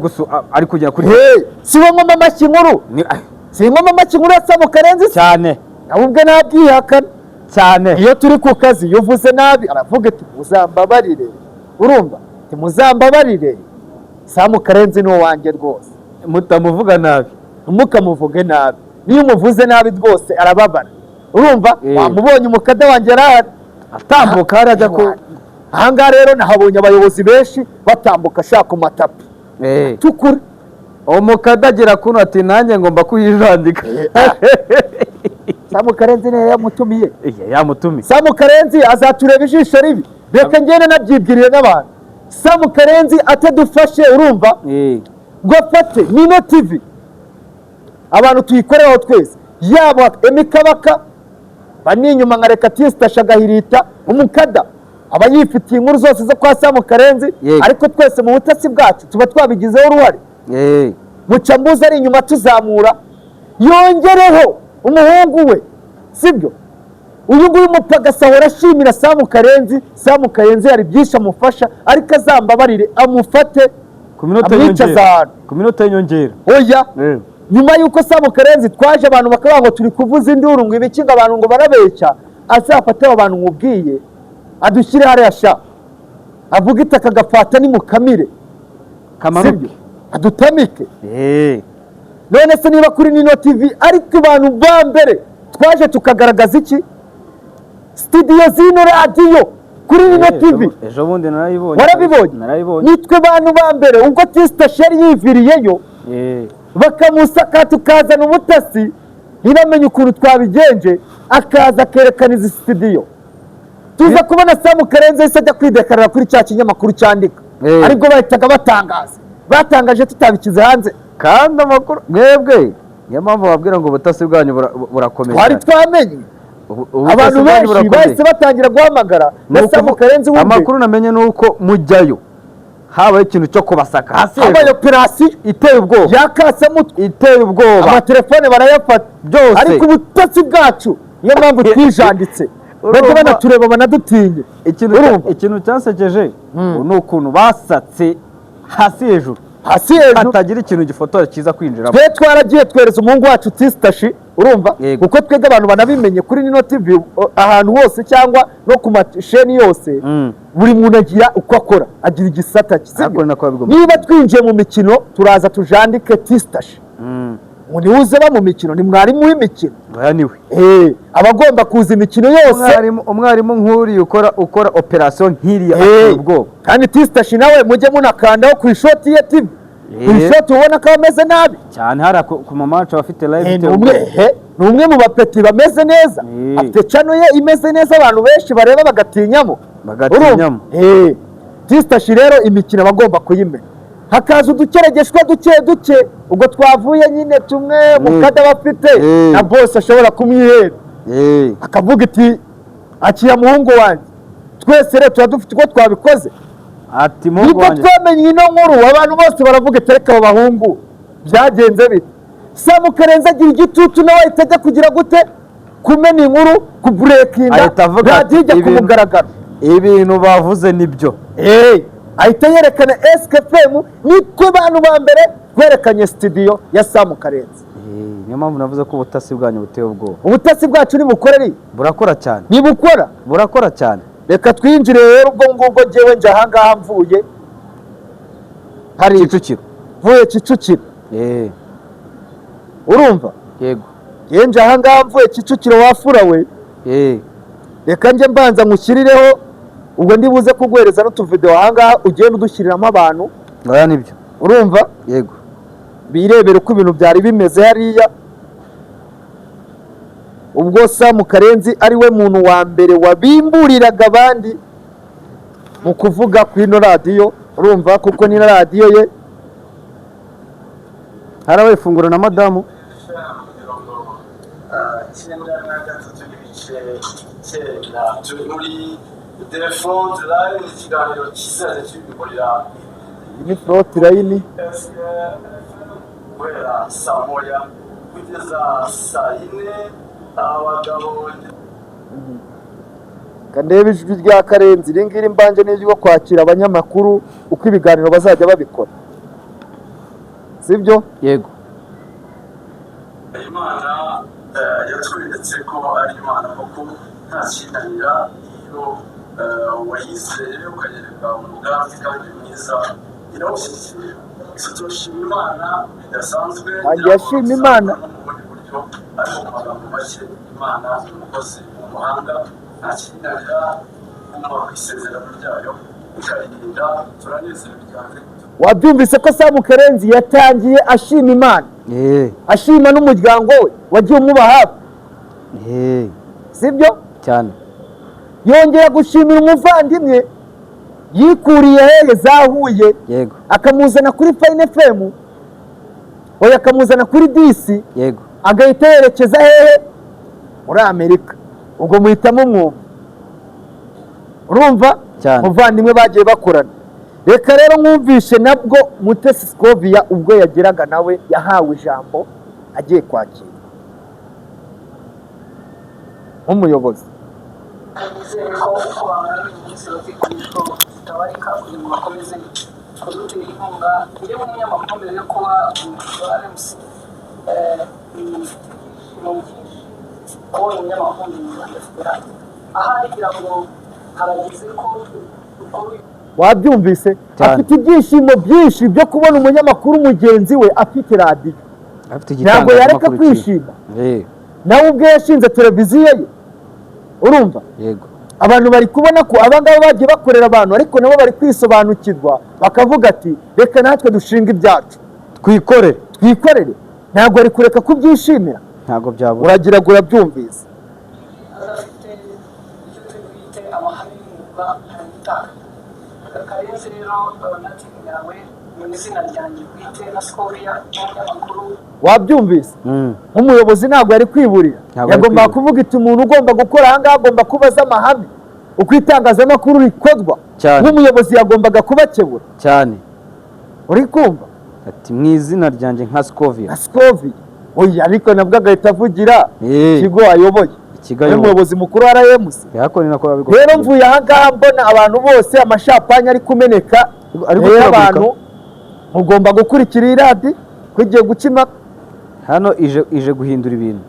Speaker 5: ari kugera kuri
Speaker 2: Hey, si we ngoma amashyi nkuru?
Speaker 5: Ni
Speaker 2: Si ngoma amashyi nkuru ya Sam Karenzi se?
Speaker 5: Cyane.
Speaker 2: Nawe ubwe ntabyihakana.
Speaker 5: Cyane.
Speaker 2: Iyo turi ku kazi, iyo uvuze nabi aravuga ati: "Muzambabarire." Urumva, ati: "Muzambabarire, Sam Karenzi ni uwanjye rwose."
Speaker 5: Mutamuvuga nabi.
Speaker 2: Ntimukamuvuge nabi, niyo umuvuze nabi rwose arababara, urumva? Wamubonye, umukada wanjye yarahari.
Speaker 5: Atambuka hariya ajya ku
Speaker 2: Ahangaha rero nahabonye abayobozi benshi batambuka ashaka ku matapi tukura.
Speaker 5: Umukada agira kuno ati: "Nanjye ngomba kuyijandika."
Speaker 2: Sam Karenzi niyo yamutumiye.
Speaker 5: Yamutumiye.
Speaker 2: Sam Karenzi azatureba ijisho ribi. Reka ngende nabyibwiriye n'abantu, Sam Karenzi atadufashe, urumva, ngo afate Nino TV, abantu tuyikoreho twese, yaba Emi Kabaka bani inyuma nka reka tisita agahirita umukada aba yifitiye inkuru zose zo kwa Sam Karenzi. Ariko twese mu butasi bwacu tuba twabigizeho uruhare. Mucambuzi ari inyuma tuzamura, yongereho umuhungu we, sibyo? Uyu nguyu mupagasi ahora ashimira Sam Karenzi. Sam Karenzi hari byinshi amufasha, ariko azambabarire amufate
Speaker 5: Ku minota
Speaker 2: amwicaza
Speaker 5: y'inyongera.
Speaker 2: ahantu.
Speaker 5: Ku minota y'inyongera.
Speaker 2: Oya, nyuma y'uko Sam Karenzi twaje, abantu bakavuga ngo turi kuvuza induru, ngo ibiki, ngo abantu ngo barabeshya, azafate abo bantu nkubwiye adushyire hariya sha, avuga itaka gafata nimukamire.
Speaker 5: Kamanuke.
Speaker 2: Sibyo? Adutamike. None se niba kuri Nino TV ariko abantu ba mbere twaje tukagaragaza iki sitidiyo z'ino radiyo kuri Nino TV?
Speaker 5: Ejo bundi narayibonye.
Speaker 2: Warabibonye?
Speaker 5: Narayibonye.
Speaker 2: Nitwe bantu ba mbere ubwo Tisita yari yiviriyeyo bakamusaka, tukazana ubutasi, ntibamenye ukuntu twabigenje, akaza akerekana izi sitidiyo. Tuza kubona Sam Karenzi yahise ajya kwidekarara kuri cya kinyamakuru cyandika, aribwo bahitaga batangaza, batangaje tutabikize hanze.
Speaker 5: Kandi amakuru mwebwe, niyo mpamvu babwira ngo ubutasi bwanyu burakomeye
Speaker 2: Twari
Speaker 5: cyane.
Speaker 2: twamenye.
Speaker 5: Ubutasi
Speaker 2: Abantu
Speaker 5: bwanyu
Speaker 2: benshi
Speaker 5: burakomeye.
Speaker 2: bahise batangira guhamagara
Speaker 5: Ni
Speaker 2: na Sam Karenzi wumve.
Speaker 5: Amakuru namenye ni uko mujyayo habaye ikintu cyo kubasaka hasi
Speaker 2: Habaye
Speaker 5: hejuru.
Speaker 2: operasiyo
Speaker 5: Iteye ubwoba.
Speaker 2: Yakasamutwe.
Speaker 5: Iteye ubwoba.
Speaker 2: Amatelefone barayafata
Speaker 5: Byose.
Speaker 2: ariko ubutasi bwacu, niyo mpamvu twijanditse, bajya
Speaker 5: Urumva?
Speaker 2: banatureba banadutinye. Urumva?
Speaker 5: Ikintu cyansekeje ni ukuntu basatse hasi hejuru
Speaker 2: Hasi hejuru.
Speaker 5: hatagira ikintu gifotora kiza kwinjiramo.
Speaker 2: Twe twaragiye twereza umuhungu wacu Tisitashi, urumva?
Speaker 5: Yego.
Speaker 2: Kuko twebwe abantu banabimenye kuri Nino TV ahantu hose cyangwa no ku masheni yose, buri muntu agira uko akora, agira igisata cye, sibyo?
Speaker 5: Ariko ni nako bigomba.
Speaker 2: Niba twinjiye mu mikino, turaza tujandike Tisitashi ngo niwe ba mu mikino, ni mwarimu w'imikino.
Speaker 5: Oya, niwe.
Speaker 2: Aba agomba kuza imikino yose.
Speaker 5: Umwarimu nk'uriya ukora operasiyo nk'iriya ateye ubwoba.
Speaker 2: Kandi Tisitashi nawe mujye munakandaho ku ishoti ye TV, ku ishoti ubona ko ameze nabi
Speaker 5: cyane hariya ku mamaca abafite live
Speaker 2: Ni
Speaker 5: iteye
Speaker 2: umwe
Speaker 5: ubwoba.
Speaker 2: ni umwe mu bapeti bameze neza, afite channel ye imeze neza, abantu benshi bareba bagatinyamo.
Speaker 5: Bagatinyamo.
Speaker 2: Urumva? Tisitashi rero imikino aba agomba kuyimenya, hakaza udukeregeshwa duke duke, ubwo twavuye nyine tumwe mukada bafite na bose ashobora kumwihera, akavuga iti: "Akira muhungu wanjye." Twese rero tuba dufite uko twabikoze.
Speaker 5: Ati: "Muhungu
Speaker 2: Nibwo
Speaker 5: wanjye."
Speaker 2: twamenye ino nkuru, abantu bose baravuga ati: "Reka abo bahungu byagenze bite?" Samu Karenzi agira igitutu, nawe ahita ajya kugira gute? Kumena inkuru, kubreakinga.
Speaker 5: Ahita avuga ati,
Speaker 2: Radiyo ijya ku mugaragaro.
Speaker 5: Ibintu bavuze nibyo.
Speaker 2: Ahita yerekana SKFM, nitwe bantu ba mbere twerekanye studio ya Samu Karenzi.
Speaker 5: Niyo mpamvu navuze ko ubutasi bwanyu buteye ubwoba.
Speaker 2: Ubutasi bwacu nibukorere.
Speaker 5: Burakora cyane.
Speaker 2: Nibukora.
Speaker 5: Burakora cyane.
Speaker 2: Reka twinjire rero. Ubwo ngubwo njyewe njye ahangaha mvuye hari
Speaker 5: Kicukiro.
Speaker 2: Mvuye Kicukiro. Urumva?
Speaker 5: Yego.
Speaker 2: Njyewe nje ahangaha mvuye Kicukiro, wafura we. Reka njye mbanza nkushyirireho, ubwo ndi buze kuguhereza n'utuvidewo ahangaha, ugenda udushyiriramo abantu.
Speaker 5: Oya, nibyo.
Speaker 2: Urumva?
Speaker 5: Yego.
Speaker 2: Birebere uko ibintu byari bimeze hariya, ubwo Samu Karenzi ari we muntu wa mbere wabimburiraga abandi mu kuvuga ku ino radiyo. Urumva, kuko ni na radiyo ye.
Speaker 5: Harabaye ifunguro na madamu.
Speaker 1: 93.9, turi muri The Front Line, ikiganiro kizajya kibikorera
Speaker 2: Iyi ni Front Line.
Speaker 1: Guhera saa 1 kugeza saa 4, abagabo.
Speaker 2: Ndebe ijwi rya Karenzi iri ngiri mbanje n'iryo kwakira abanyamakuru, uko ibiganiro bazajya babikora, sibyo?
Speaker 5: Yego.
Speaker 1: Imana yatweretse ko ari Imana koko, nta kinanira iyo wayizeye ukayereka umugambi kandi mwiza, irawushyigikira. Turashima Imana bidasanzwe.
Speaker 2: Ntangiye ashima Imana.
Speaker 1: No mu bundi buryo, ariko mu magambo make, Imana ni umukozi w'umuhanga, nta kinanira kuma ku isezerano ryayo ikaririnda. Turanezerewe cyane.
Speaker 2: Wabyumvise ko Samu Karenzi yatangiye ashima Imana, ashima n'umuryango we wagiye umuba hafi, sibyo?
Speaker 5: Cyane.
Speaker 2: Yongera gushimira umuvandimwe yikuriye hehe za Huye, akamuzana kuri Fine FM, oya, akamuzana kuri Disi, agahita yerekeza hehe? Muri Amerika. Ubwo muhitamo mwumva, urumva?
Speaker 5: Cyane.
Speaker 2: Muvandimwe bagiye bakorana. Reka rero mwumvishe nabwo Mutesi Scovia, ubwo yageraga nawe yahawe ijambo agiye kwakira nk'umuyobozi.
Speaker 6: Nizere ko uko bangana uyu munsi bazikora inshuro zitabarika kugira ngo bakomeze kudutera inkunga. Njyewe nk'umunyamakuru, mbere yo kuba umuyobozi wa RMC, mfite ibyishimo byinshi kubona umunyamakuru mu Rwanda afite radiyo. Ahari ngira ngo harageze ko dukora uyu
Speaker 2: Wabyumvise?
Speaker 5: Cyane.
Speaker 2: Afite ibyishimo byinshi byo kubona umunyamakuru mugenzi we afite radiyo.
Speaker 5: Afite
Speaker 2: Ntabwo yareka
Speaker 5: igitangazamakuru cyiwe.
Speaker 2: kwishima. Nawe ubwe yashinze televiziyo ye, urumva?
Speaker 5: Yego.
Speaker 2: Abantu bari kubona ko abangaba bagiye bakorera abantu, ariko nabo bari kwisobanukirwa, bakavuga ati: "Reka natwe dushinga ibyacu."
Speaker 5: Twikorere.
Speaker 2: Twikorere. Ntabwo ari kureka kubyishimira.
Speaker 5: Ntabwo byabura.
Speaker 2: Uragira ngo urabyumvise.
Speaker 6: Adafite icyo turi amahame y'umwuga hari gutaka. Karenzi rero na team yawe, mu izina ryanjye bwite na Scovia n'umunyamakuru.
Speaker 2: Wabyumvise? Nk'umuyobozi ntabwo yari kwiburira.
Speaker 5: Ntabwo yari
Speaker 2: Yagombaga
Speaker 5: kwiburira.
Speaker 2: kuvuga iti: "Umuntu ugomba gukora aha ngaha agomba kuba azi amahame, uko itangazamakuru rikorwa."
Speaker 5: Cyane.
Speaker 2: Nk'umuyobozi yagombaga kubakebura.
Speaker 5: Cyane.
Speaker 2: Uri kumva?
Speaker 5: Ati: "Mu izina ryanjye nka Scovia."
Speaker 2: Na Scovia, oya, ariko nabwo agahita avugira ikigo ayoboye.
Speaker 5: Ikigo ayoboye.
Speaker 2: Umuyobozi mukuru wa RMC.
Speaker 5: Ariko ni nako biba bigomba
Speaker 2: Rero
Speaker 5: kugenda.
Speaker 2: mvuye aha ngaha mbona abantu bose amashampanye ari kumeneka.
Speaker 5: Ari
Speaker 2: Rero
Speaker 5: guturagurika.
Speaker 2: abantu mugomba gukurikira iyi radi ko igiye guca impaka.
Speaker 5: Hano ije guhindura ibintu.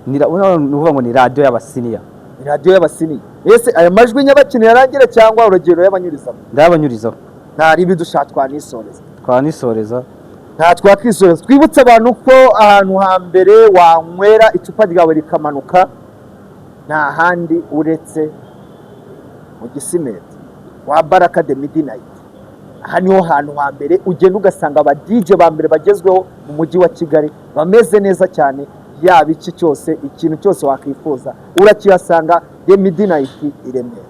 Speaker 5: Ni ukuvuga ngo ni radiyo y'abasiniya.
Speaker 2: Ni radiyo y'abasiniya. Ese aya majwi nyabakino yarangire cyangwa urugero y'abanyurizamo?
Speaker 5: Ndabanyurizaho.
Speaker 2: Nta ribi, dushaka twanisoreza.
Speaker 5: Twanisoreza.
Speaker 2: Nta twakwisoreza. Twibutse abantu ko ahantu hambere wanywera icupa ryawe rikamanuka nta handi uretse mu Gisimenti wa Baraka de Midnight. Aha niho hantu hambere ugenda ugasanga aba DJ ba mbere bagezweho mu mujyi wa Kigali, bameze neza cyane. Yaba iki cyose, ikintu cyose wakwifuza urakihasanga, de Midnight i Remera.